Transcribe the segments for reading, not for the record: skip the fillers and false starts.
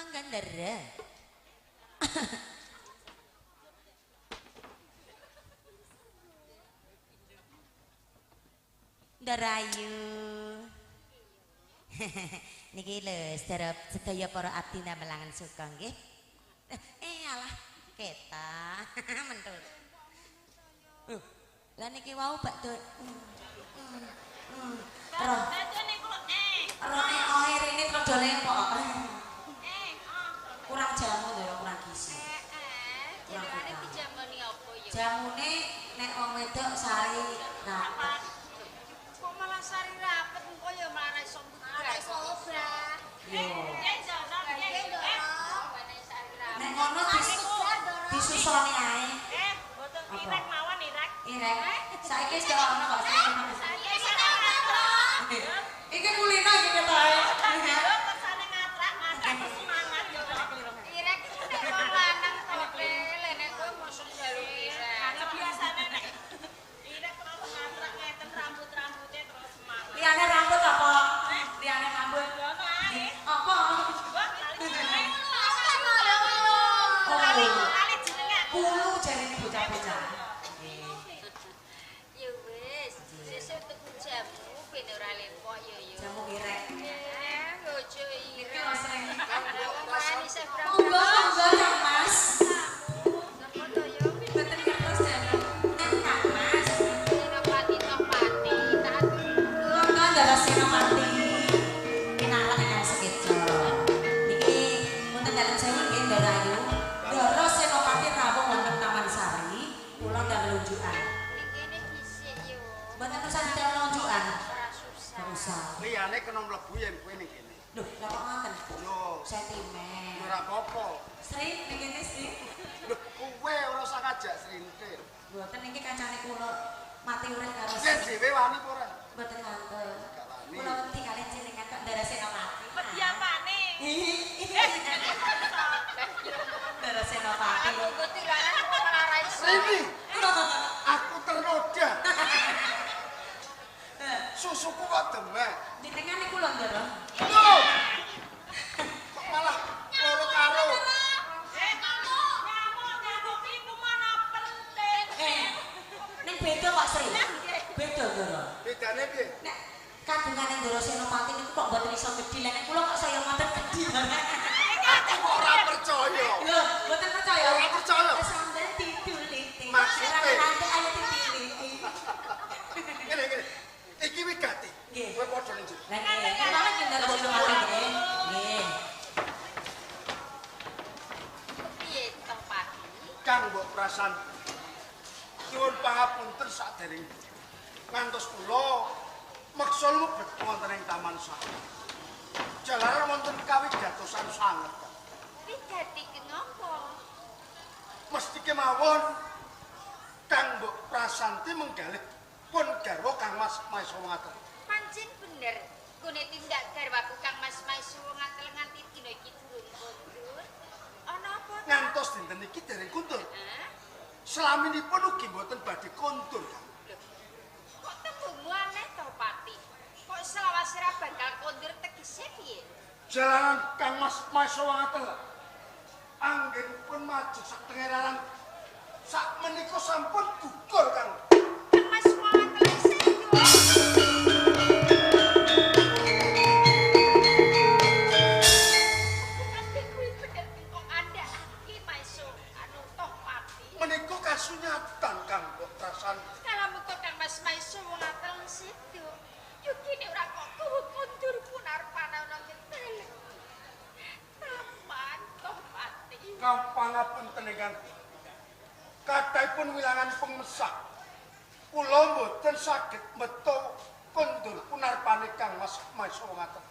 Mangga ndara. Ndarayu. Niki lho sedaya para abdi namelangan suka nggih. Alah ketak mentul. Lah niki wau bakdo. Bakdo niku Roe oe rene rada lempok. Kurang jamu lho, kurang gizi. Jenengane dijamoni apa ya? Jamune nek wong wedok sari rapet. Kok malah sari rapet engko ya malah ra iso obah. Yo. Nek ngono disusoni ae. Mboten irek mawon irek. Irek. Saiki wis gak ono kok. Iki kulino iki ketoke. Lho kersane ngatrak-ngatrak semangat yo. Irek iku nek wong lanang to, Le, nek kowe mosok njaluk irek. Biasane nek irek terus ngatrak ngeten rambut-rambute terus semangat. Liyane rambut apa? Liyane rambut ono ae. Apa? Wah, lali jenenge. Lali jenenge. Kulu jarine bocah-bocah. Ya wis, sesuk tuku jamu ben ora lepok ya ya. Jamu irek. Ojo irek. Iki lho sering. Monggo, Monggo Kang Mas. Napa to ya? Mboten ngertos jane. Kang Mas. Senopati Tohpati, tak Monggo Ndara Senopati. Pinalak ingkang sekeca. Niki wonten dalem sewu nggih Ndara Ayu. Ndara Senopati rawuh wonten Taman Sari, kula ndamel unjukan. Ning kene dhisik yo. Mboten usah didamel unjukan. Ora susah. Ora usah. Liyane kena mlebu yen kowe ning kene. Lho, lha kok ngoten? Lho, Sentimen. ora apa-apa. Sri ning kene Sri. Lho, kowe ora usah ngajak srintil. Mboten niki kancane kula mati urip karo Yen Sri. dhewe wani apa ora? Mboten wonten. Gak wani. Kula wedi kaliyan jenengan kok Ndara Senopati. Wedi apane? Ndara Senopati. Aku nggo tiranan kok malah ra iso. Srini, aku ternoda. Susuku kok demek. Jenengan niku lho Ndara. Lho. Kok malah loro karo. Nyamuk iku mana penting. Ning beda kok Sri. Beda Ndara. Bedane piye? Nek kagungane Ndara Senopati niku kok mboten iso gedhi. Lah nek kula kok saya ngoten gedhi. Aku kok ora percaya. Lho, mboten percaya. Ora percaya. Sampeyan dituliti. Maksudnya? Ora nanti ayo dituliti. Ngene ngene. Iki wigati. Nggih. Kowe padha ning jero. Lah nggih, kula kan Ndara Senopati nggih. Nggih. Piye Tohpati? Kang mbok prasan. Nyuwun pangapunten sadereng ngantos kula meksa mlebet wonten ing Taman Sari. Jalaran wonten kawigatosan sanget. Wigati kenapa? Mesti kemawon Kang mbok Prasanti menggalih pun garwa Kang Mas Maesa Wangatel. Pancen bener, gone tindak garwaku Kang Mas Maesa Wangatel nganti dina iki durung kondur. Ana apa? Ngantos dinten iki dereng kundur. Hah? Selaminipun ugi mboten badhe kondur, Kang. Lho, kok tembungmu aneh Tohpati? Kok selawase ra bakal kondur tegese piye? Jalaran Kang Mas Maesa Wangatel anggenipun maju sak tengeraran sak menika sampun gugur, Kang. Kang Mas Wangatel sedo. Kabeh kuwi bener kok kandhakake Maesa anu Tohpati. Menika kasunyatan Kang mbok Prasanti. Kalamuka Kang Mas Maesa Wangatel sedo. Yo kene ora kok kuwu kondur punarpana ana ngentel. Taman Tohpati. Kang pangapunten ingkang kathahipun wilangan pemesah. Kula mboten saged metu kondur punarpane Kang Mas Maesa Wangatel.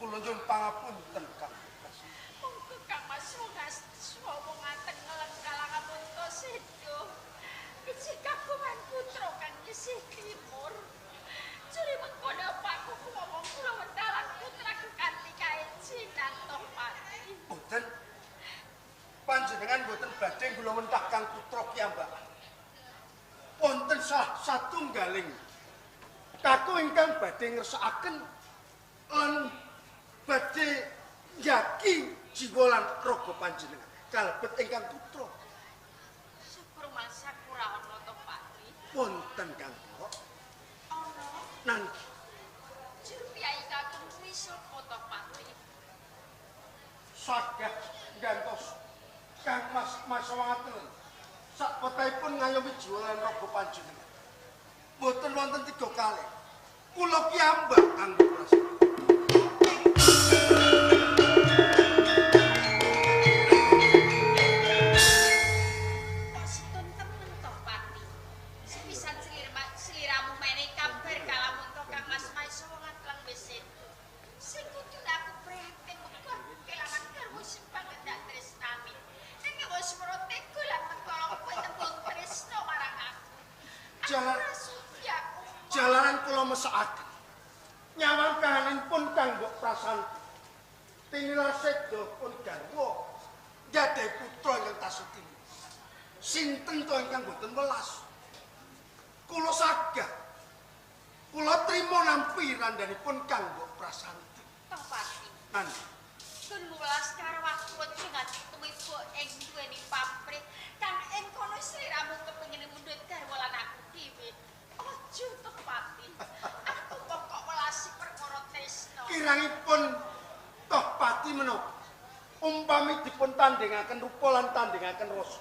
Kula nyuwun pangapunten Kang. Monggo Kang Mas Wangatel ngelengkalangamunta sedo. Iji kagungan putra kang isih timur. Jure mengkono paku wong kula wentalan putraku kanthi kaejinan Tohpati. Mboten panjenengan mboten badhe kula wentah Kang putra piyambak. Wonten salah satunggaling kaku ingkang badhe ngersakaken lan badhe Njagi jiwa lan raga panjenengan kalebet ingkang putra. Syukur masaku ora ana to Pati. Wonten Kang Mbok. Ana. Nang jur piyai kakung kuwi sapa to Pati? Saged nggantos Kang Mas Masawangaten. Sakpetahipun ngayomi jiwa lan raga panjenengan. Mboten wonten tiga kalih. Kula piyambak Kang Prasanti. Kok situn temen to Pati? Sepisan sliramu menehi kabar kalamun to Kang Mas Maesa Wangateleng wis sedo. Sing kudu aku prihatin mergo aku kelangan garwa sing banget ndak tresnani. Ning wis moro tega lan mentolo kowe tembung tresna marang aku. Jalan Ora sudi aku. Jalanan kula mesakaken. Nyawang kahananipun Kang Mbok Prasanti. Tinilar seda pun garwa nggadahi putra ingkang tasih timu. Sinten to ingkang boten welas? Kula sagah. Kula trima nampi randhanipun Kang Mbok Prasanti. To Pati. Nan, Sun welas karo aku aja nganti tumiba ing duweni pamrih kang ing kono sliramu kepengin mundhut garwa lan aku dhewe. Aja to Pati. Aku pokok welasi perkara tresna. Kirangipun toh Pati menapa? Umpami dipun tandhingaken rupa lan tandhingaken rasa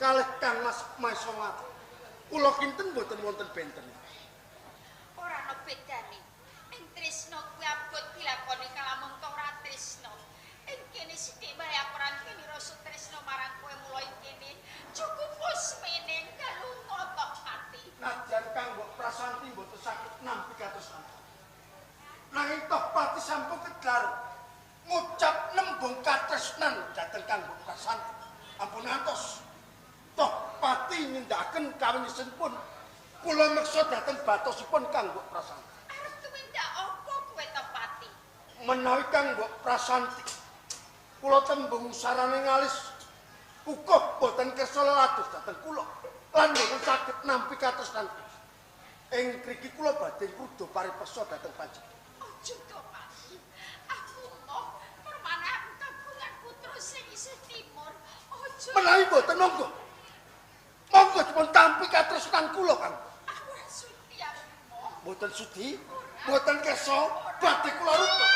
kalih Kang Mas Maesawati. Kula kinten boten wonten benten. Ora ana bedane. Ing tresna kuwi abot dilakoni kalamun to ora tresna. Ing kene sithik wae aku ora kene rasa tresna marang kowe mulai kene. Cukup wis meneng kalunga to Pati. Najan Kang Mbok Prasanti mboten saged nampi katresnan. Nanging toh Pati sampun kedlar ngucap nembung katresnan dhateng Kang Mbok Prasanti. Ampun ngantos. Toh Pati nindakaken kawinesenipun kula meksa dhateng batosipun Kang Mbok Prasanti. Arep tumindak apa kowe to Pati? Menawi Kang Mbok Prasanti kula tembung sarane ngalis kukuh boten kersa lelados dhateng kula lan boten saged nampi katresnan. Ing ngriki kula badhe ngruda paripeksa dhateng panjenengan. Aja to Pati. Aku moh permana aku kagungan putra sing isih timur. Aja. Menawi boten monggo. Monggo dipun tampi katresnan kula, Kang. Aku ora sudi aku moh. Boten sudi, boten kersa badhe kula rupa.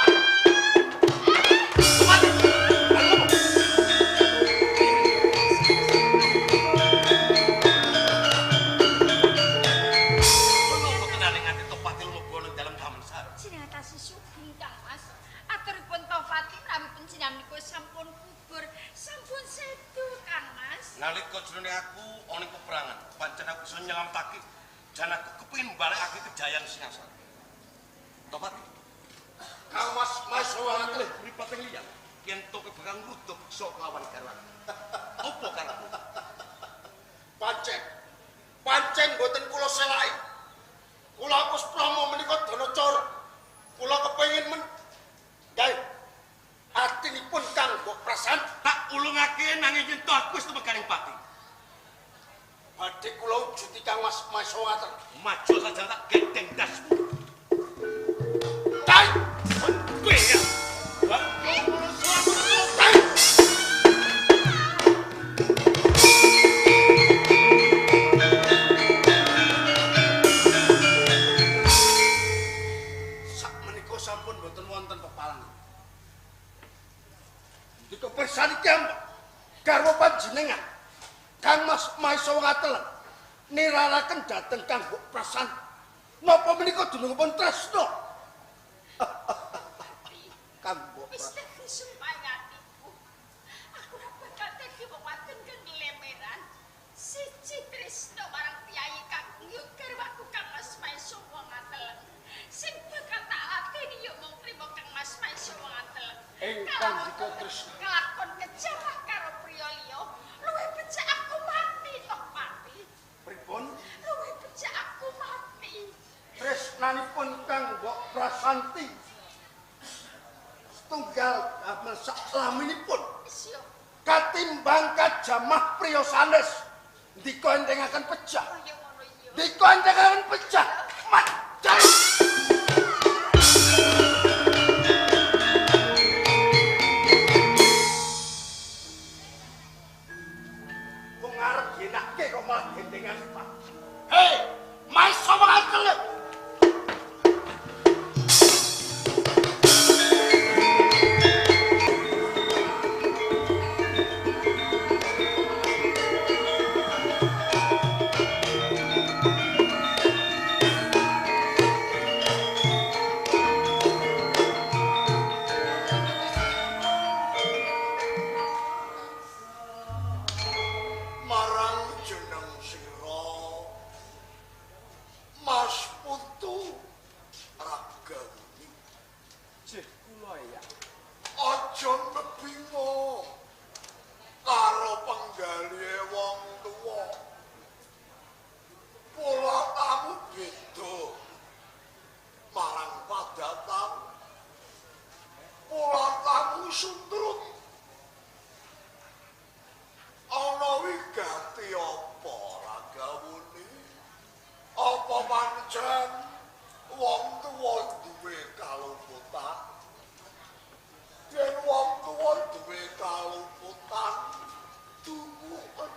Menapa kenane nganti Topati lumebu ana ing dalem Taman Sari? Jenengan tasih sugeng Kang Mas. Aturipun Topati menawi panjenengan menika sampun kubur, sampun sedo Kang Mas. Nalika jroning aku ana ing peperangan, pancen aku iso nyelametake jan aku kepengin mbalekake kejayaan Singasari. Topati, Kang Mas Maesawati leh mripat ing liyan yen to kowe bakal ngruda beksa kelawan garwan. Apa karepmu? Pancen. Pancen boten kula selai. Kula Agus Prama menika Danacara. Kula kepengin men gawe atinipun Kang Mbok Prasanti. Tak ulungake nanging yen to aku wis tumeganing pati. Badhe kula wujudi Kang Mas Maesawati. Maju saja tak gedeng dasmu. Tai! Kowe ya. Tai! Sakmenika sampun boten wonten pepalangan. Dika pirsani ki garwa panjenengan Kang Mas Maesa Wangateleng niraraken dhateng Kang Mbok Prasanti. Napa menika dunungipun tresna? Kang Mbok Wis Prasanti. dadi sumpah atiku. Aku ora bakal dadi wong wadon kang lemeran. Siji tresna marang piyayi kakung yo garwaku Kang Mas Maesa Wangateleng. Sing bakal tak lateni yo mung trimo Kang Mas Maesa Wangateleng. Ingkang dika tresna. Kelakon kejamah karo priya liya, luwih becik aku mati toh Pati. Pripun? Luwih becik aku mati. Tresnanipun Kang Mbok Prasanti setunggal damel saklaminipun Wis yo katimbang kajamah priya sanes ndika entengaken pejah. kaya ngono iya. Ndika entengaken pejah. Macai. suntrut. Ana wigati apa ragawuni? Apa pancen wong tuwa duwe kaluputan? Yen wong tuwa duwe kaluputan, dumuken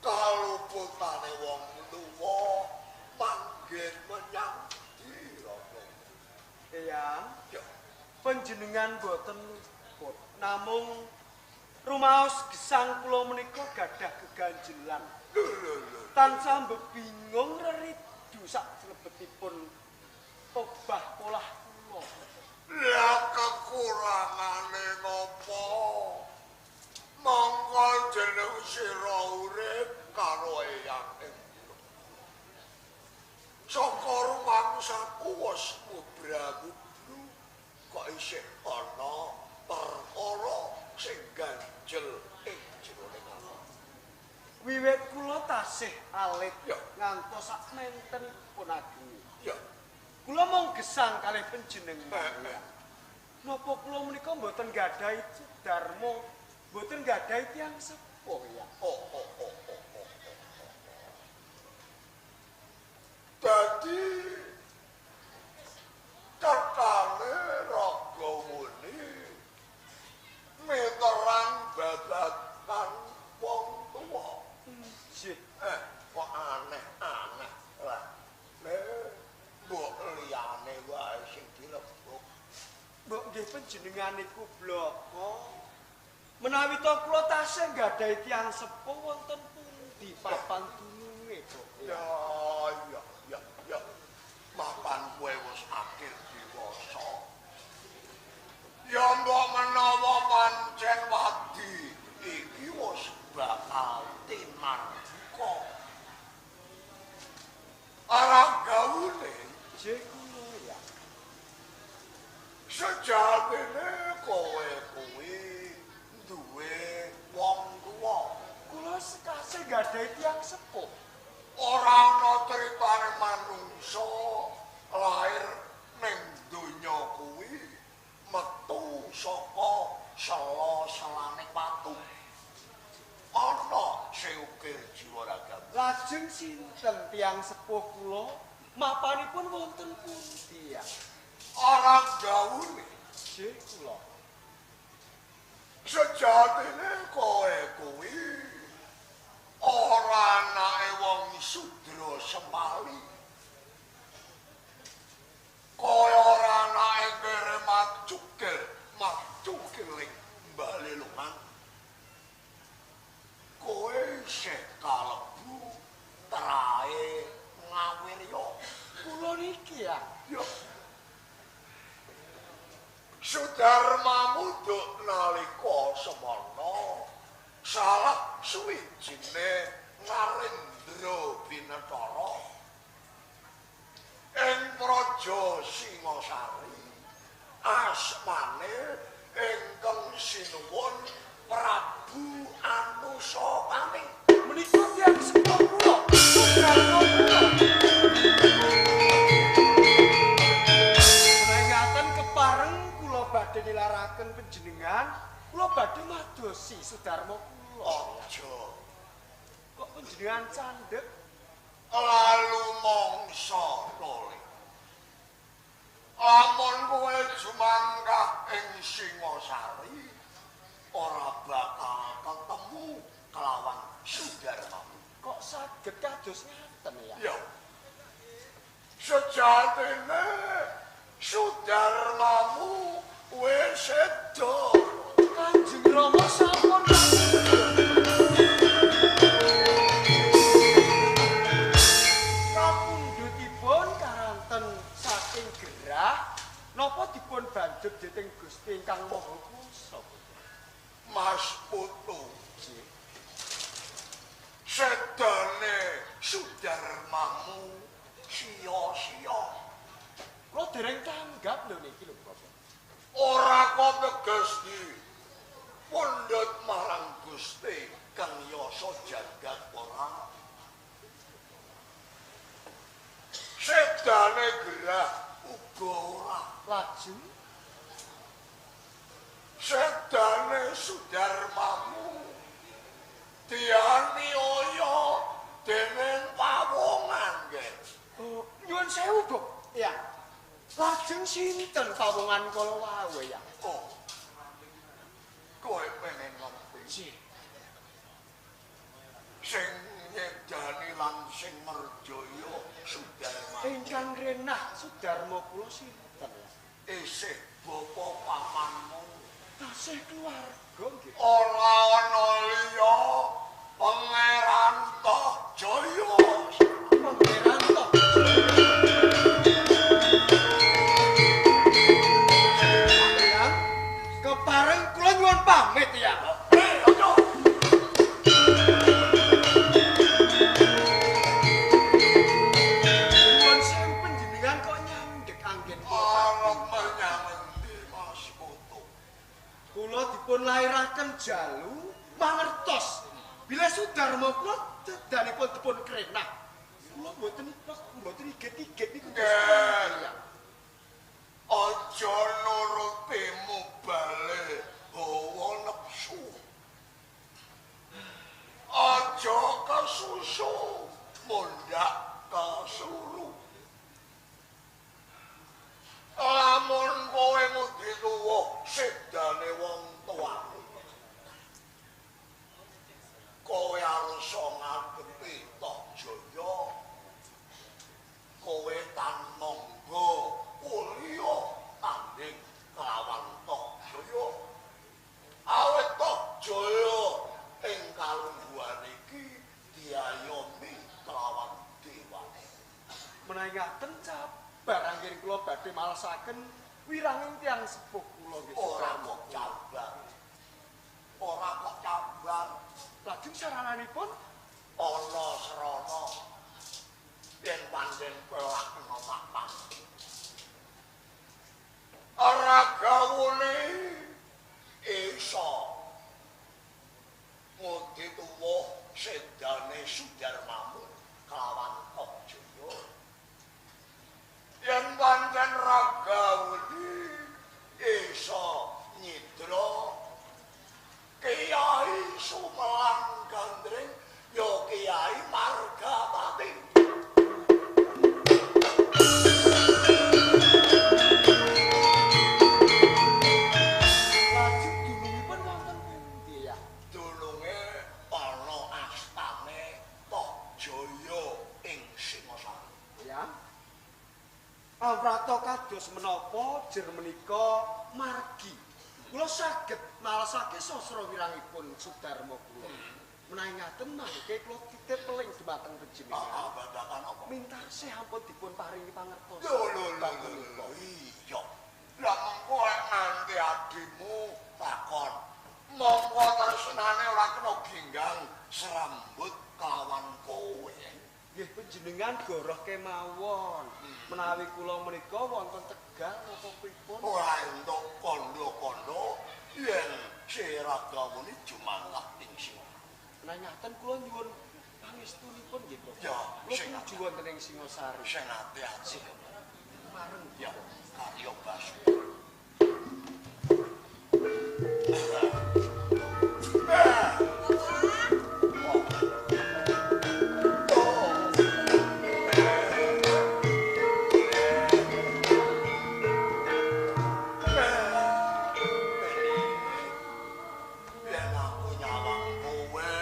kaluputane wong tuwa manggen menyang ndi Raga? Eyang, panjenengan boten luput, namung rumaos gesang kula menika gadah geganjelan. Tansah mbebingung reridu saklebetipun obah polah kula. Lah kekurangane ngopo? Monggo jeneng sira urip karo eyang ing saka rumangsaku wis mubra-mubru kok isih ana perkara sing ganjel ing jerone ati. Wiwit kula tasih alit ngantos sak mentenipun ageng. Ya. Kula mung gesang kalih panjenengan. Napa kula menika mboten gadhahi dharma, mboten gadhahi tiyang sepuh ya? Oh. Dadi kertane Ragawuni miterang babagan wong tuwa. Nggih. Kok aneh-aneh lah. Mbok liyane wae sing dilebok. Mbok nggih panjenengan niku bloko. Menawi to kula tasih nggadahi tiyang sepuh wonten pundi papan dununge kok. Ya. Mapan kowe wis akhir dewasa. Ya mbok menawa pancen wadi iki wis bakal tinarbuka. Aragaune nggih kula ya. Sejatine kowe kuwi duwe wong tuwa. Kula sekasih nggadahi tiyang sepuh. Ora ana critane manungsa lair ning donya kuwi metu saka sela-selane watu. Ana sing ukir jiwa ragamu. Lajeng sinten tiyang sepuh kula? Mapanipun wonten pundi ya? Ora gaune nggih kula. Sejatine kowe kuwi ora anake wong sudra semali. Kowe ora anake kere macukil, macukiling balelungan. Kowe isih kalebu trae ngawirya. Kula niki ya. Ya. Sudarmamu duk nalika semana salah suwijine Narendra Binatara ing Praja Singasari asmane ingkang sinuwun Prabu Anusapati. Menika tiyang sepuh kula, Sudarma kula. Menawi kepareng kula badhe nilaraken panjenengan, kula badhe madosi Sudarma kula. Aja. Kok panjenengan candhek? Lalu mangsa tole. Lamun kowe jumangkah ing Singasari ora bakal ketemu kelawan Sudarmamu. Kok saged kados ngaten ya? Ya. Sejatine Sudarmamu wis sedo. Kanjeng Rama sampun kapundhutipun karanten saking gerah napa dipun banjut dening Gusti ingkang Maha Kuwasa. Mas Putu. Sedane Sudarmamu sia-sia. Kula dereng tanggap lho niki lho Bapak. Ora kok teges di pundhut marang Gusti kang yasa jagat ora. Sedane gerah uga ora. Lajeng sedane Sudarmamu dianiaya dening pawongan nggih. Oh, nyuwun sewu, Bok. Ya. Lajeng sinten pawongan kala wau ya? Oh. Kowe pengen ngerti? Nggih. Sing nyedani lan sing merjaya Sudarma. Ingkang renah Sudarma kula sinten? Isih bapa pamanmu. Tasih keluarga nggih. Ora ana liya Pangeran Tohjaya. Pangeran Tohjaya. Kepareng kula nyuwun pamit ya. Nyuwun sewu panjenengan kok nyandhek anggen kula. Arep menyang endi Mas Putu? Kula dipun lairaken jalu mangertos bilih Sudarma kula dadanipun dipun krenah. Kula mboten ikhlas, mboten iget-iget niku. Nggih. Aja nuruti mubale hawa nepsu. Aja kesusu mundhak kesuruh. Lamun kowe ngudi tuwa sedane wong tuamu, kowe arsa ngadepi Tohjaya. Kowe tan mangga kuliya tanding kelawan Tohjaya. Awit Tohjaya ing kalungguhan iki diayomi kelawan dewane. Menawi ngaten cabar anggen kula badhe malesaken wiranging tiyang sepuh kula nggih. Ora kok cabar. Ora kok cabar. Lajeng sarananipun ana srana yen pancen kowe ora kena papan. Ora gawune iso ngudi tuwa sedane Sudarmamu kelawan Tohjaya. Yen pancen ragawuni iso nyidra Kiai Sumelang Gandring ya Kiai Margapati. Lajeng dunungipun wonten pundi ya? Dununge ana astane Tohjaya ing Singasari. Ya. Amrata kados menapa jer menika margi. Kula saged malesake sastra wirangipun Sudarma kula. Menawi ngaten mangke kula titip peling dumateng panjenengan. Ah, babagan apa? Mintarsih ampun dipun paringi pangertos. Lho lho lho. Iya. Lah mengko lek nganti adimu takon, mongko tresnane ora kena ginggang serambut kelawan kowe. Nggih panjenengan goroh kemawon. Menawi kula menika wonten Tegal napa pripun? Ora entuk kandha-kandha yen Siragawuni jumangkah ing Singasari. Menawi ngaten kula nyuwun pangestunipun nggih, Bapak. Ya, kula sing tuju wonten ing Singasari. Sing ati-ati. Mareng ya karya basu. Yen aku nyawang kowe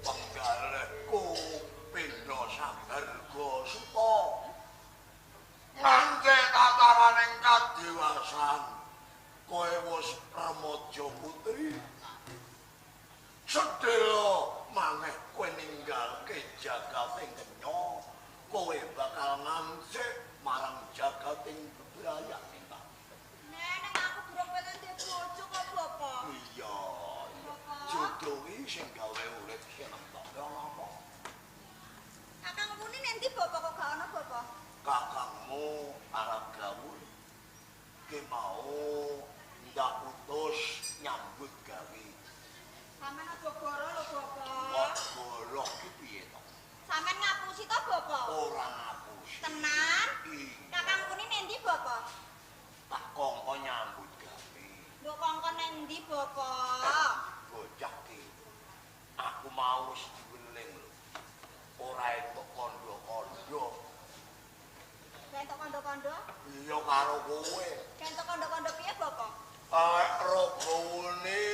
penggalihku pindha sabarga suta nganti tataraning kadewasan kowe wis remaja putri. Sedhela maneh kowe ninggalke jagating kenya, kowe bakal ngancik marang jagating bebrayan. Nek aku durung pengen duwe bojo kok, Bapak. Iya, jodoh iki sing gawe urip sing nentokne ana apa? Kakang Wuni nendi Bapak kok gak ana, Bapak? Kakangmu arep gawur ki mau ndak utus nyambut gawe. Sampeyan aja goro lho, Bapak. Kok goro ki piye to? Sampeyan ngapusi to, Bapak? Ora ngapusi. Tenan? Iya. Kakang Wuni nendi, Bapak? Tak kongkon nyambut gawe. Mbok kongkon nendi? pundi, Bapak? Bocah ki. Aku mau wis diweling lho. Ora entuk kandha-kandha. Entuk kandha-kandha? Iya karo kowe. Entuk kandha-kandha piye, Bapak? Ragawuni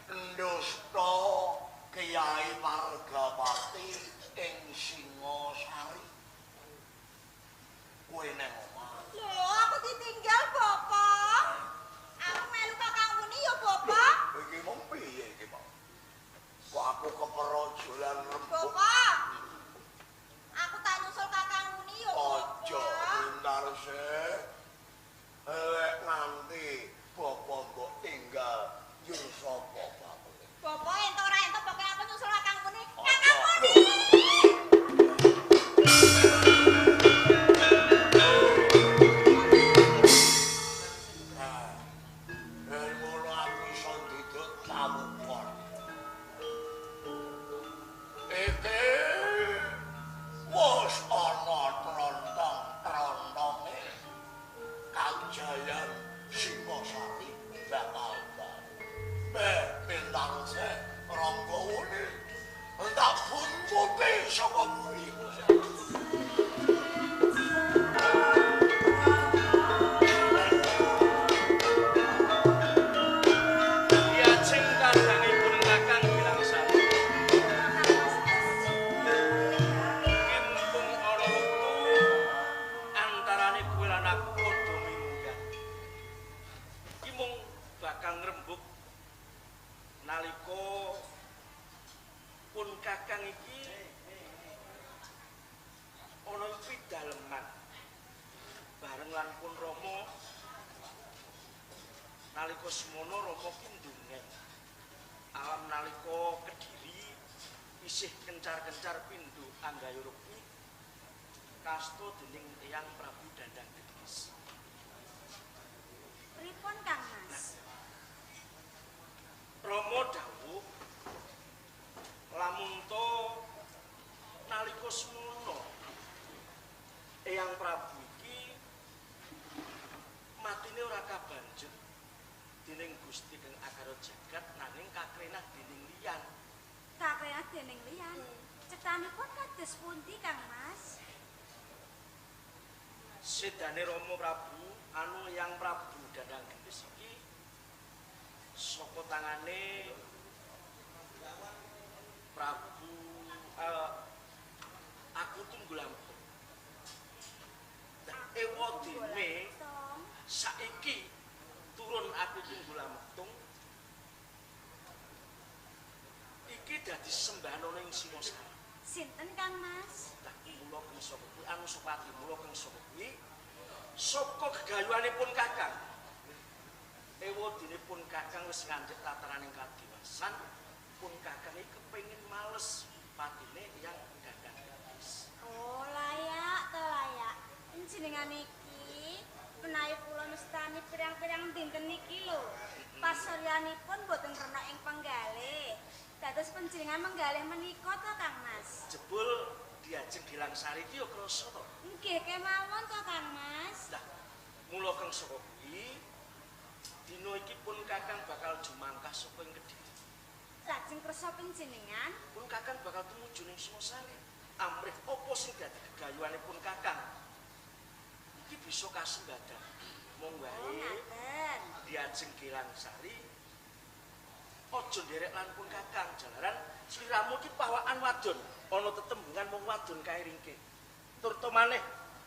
ndusta Kyai Margapati ing Singasari. Kowe nang omah. Lho, aku ditinggal, Bapak. Aku melu Kakang Wuni ya, Bapak. Iki mung piye iki, Pak? Kok aku keperojolan rembug. Bapak. Aku tak nyusul Kakang Wuni ya, Bapak. Aja pintar sih. Lek nganti bapak mbok tinggal njur sapa bapak. Bapak entuk ora entuk pokoke aku nyusul Kakang Wuni. Kakang Wuni. Nah, ngono aku iso ndudut kawukon. Iki wis ana trontong-trontonge kajayan Singasari bakal bar. Pintar sih Ranggawuni. Tak buntuti saka mburiku. Diajeng kadangipun Kakang Gilangsari. Ki mumpung ana wektu antarane kowe lan aku padha minggah. Ki mung bakal ngrembug nalika pun Kakang iki ana ing pidaleman bareng lan pun Rama. Nalika semono Rama ki ndongeng. Alam nalika Kediri isih kencar-kencar pindho Anggaya Rukmi kasta dening Eyang Prabu Dandang Gendis. Pripun, Kang Mas? Rama dawuh lamun to nalika semono Eyang Prabu iki matine ora kabanjut dening Gusti kang akara jagat nanging kakrenah dening liyan. Kakrenah dening liyan. Cetanipun kados pundi, Kang Mas? Sedane Rama Prabu anu Eyang Prabu Dandang Gendis iki saka tangane Prabu aku Tunggul Ametung. Lah ewadene saiki turun aku Tunggul Ametung iki dadi sembahan ana ing Singasari. Sinten, Kang Mas? Lah mula keng saka kuwi anu Supati mula keng saka kuwi saka gegayuhanipun Kakang. Ewadene pun Kakang wis ngandhek tataraning kadiwasan, pun Kakang iki kepengin males patine Eyang Dandang Gendis. Oh, layak to layak. Jenengan iki menawi kula mestani pirang-pirang dinten niki lho. Pasuryanipun boten rena ing penggalih. Dados panjenengan menggalih menika to, Kang Mas? Jebul diajeng Gilangsari iki ya krasa to. Nggih kemawon to, Kang Mas. Lah, mula keng saka kuwi dina iki pun Kakang bakal jumangkah saka ing Kediri. Lajeng kersa panjenengan, Pun Kakang bakal tumuju ning Singasari. Amrih apa sing dadi gegayuhanipun Kakang? Iki bisa kasembadan. Mung oh wae ngaten. diajeng Gilangsari aja nderek lan pun Kakang jalaran sliramu iki pawakan wadon ana tetembungan wong wadon kae ringke. Turta maneh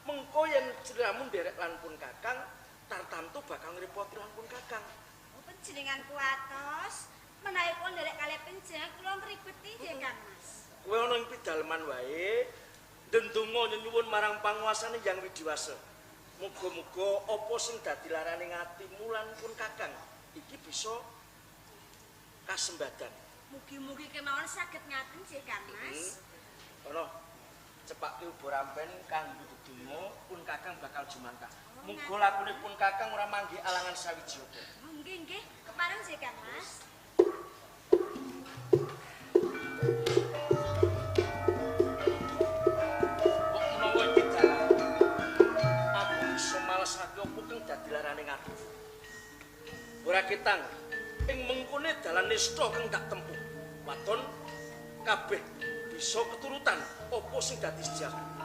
mengko yen sliramu nderek lan pun Kakang tartamtu bakal ngrepoti lan pun Kakang. Oh, panjenengan kuwatos menawi kula nderek kalih panjenengan kula ngribeti nggih, Kang Mas. Kowe ana ing pidaleman wae ndedonga nyenyuwun marang panguasane Hyang Widiwasa. Muga-muga apa sing dadi larane atimu lan pun Kakang iki bisa kasembadan. Mugi-mugi kemawon saged ngaten nggih, Kang Mas. Ana cepake uba rampen kanggo dedonga pun Kakang bakal jumangkah. Muga lakune pun Kakang ora manggi alangan sawiji apa. Oh, nggih nggih, kepareng nggih, Kang Mas. Mbok menawa iki dalan aku iso malesake apa kang dadi larane atiku. Ora ketang ing mengkone dalan nista kang tak tempuh. Waton kabeh bisa keturutan apa sing dadi sejarah.